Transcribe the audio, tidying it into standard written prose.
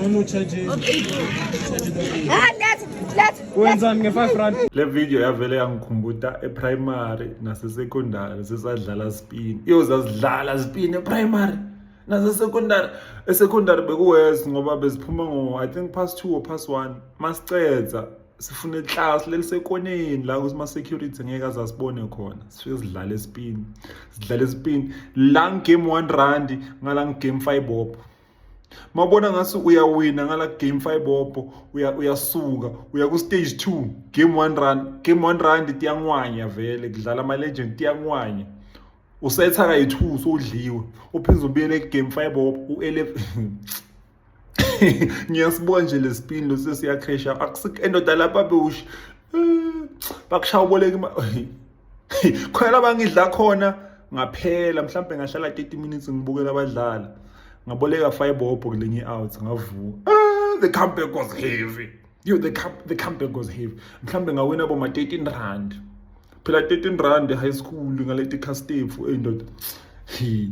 No, charge. Ah, let's let's. Wenzani nge-R5? Le video yavele yangikhumbuta eprimary nasesecondary, sesadlala spin. Iyozazidlala spin eprimary nasesecondary. Esecondary bekuwes ngoba beziphuma ngo, I think, past 2 or past 1. Masicedza sifuna iclass lelisekoneni la ukuthi ma-security ngeke aze asibone khona. Sifike sidlale spin, sidlale spin la, ngigame R1, ngala ngigame 5 bob. Mabona ngathi uyawina ngala game 5 bob, uyasuka uya ku stage 2, game R1, game R1. Tiyangwanya vele, kudlala ama legend, tiyangwanya. Usetha kayi-2, sowudliwe, uphinde ubuyele game 5 bob u-11. Ngiyasibona nje le spin lo sesiyacrasha. Endoda lapha bewush bakushaya, uboleka khona la ngidla khona. Ngaphela mhlambe ngahlala 30 minutes ngibukela abadlala, ngaboleka 5 bob kulenye out, ngavuka. Ah, the comeback was heavy yo, the comeback was heavy. Mhlambe ngawina boma R13 phela, R13 high school ngaleti castef, eyindoda. He